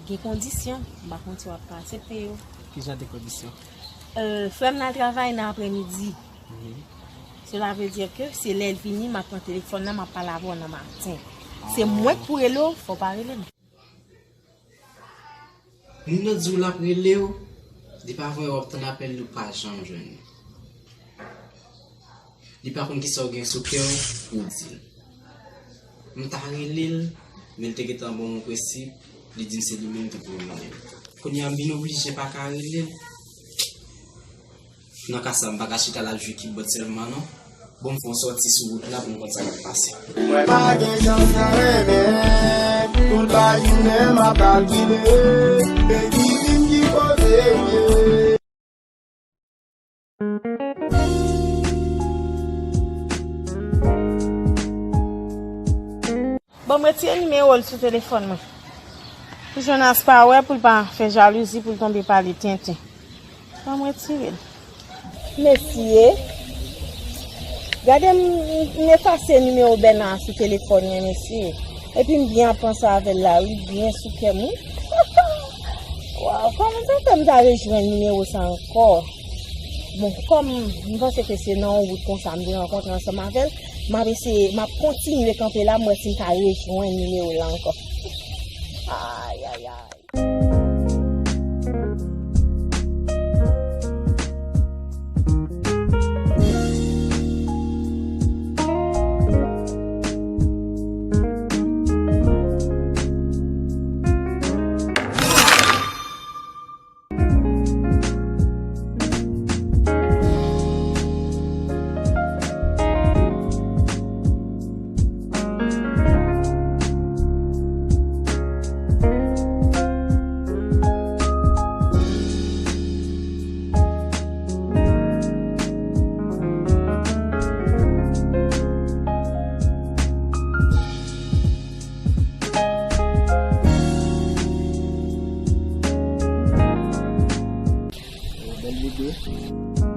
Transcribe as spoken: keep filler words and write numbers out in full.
Gen kondisyon, m pa konn si w ap ka aksepte yo. Ki jan de kondisyon? Euh, frè m nan travay nan aprèmidi. Mhm. Cela veut dire que se lè l vini, m ap pran telefòn nan, m ap pale avè w nan maten. Se mwen k pou rele w, fò w pa rele m. Moun nan di w l ap rele w, depi avan yè w ap tann apèl li, ou pa janm jwenn li. Li pa konn kisa w gen sou kè w pou w di l. M ta rele l, men l te gentan ban m yon prensip, li di m se li menm ki pou rele m. Kounye a m vin oblije pa ka rele l. Nan ka sa, m pa ka chita la jwe kibòd sèlman non. Bon, m fè yon sòti sou wout la pou m konn sa k ap pase. Mwen pa gen chans nan renmen, tout lajounen m ap kalkile, baby di m ki kote w ye. Bon, m retire nimewo l sou telefòn mwen. Pou Jonas pa wè, pou l pa fè jalouzi, pou l tonbe pale tenten. Ban m retire l. Mesye, gade m, m efase nimewo Bèna sou telefòn mwen, mesye. Epi m byen ap panse avè l la, wi, byen sou kè m, wi. Waw, kòman sa fè m ta rejwenn nimewo sa ankò? Bon, kòm m panse ke se nan yon wout konsa m te rankontre ansanm avè l, m ap eseye, m ap kontinye kanpe la, m wè si m ka rejwenn nimewo l la ankò. Ay, ay, ay. Bèl videyo.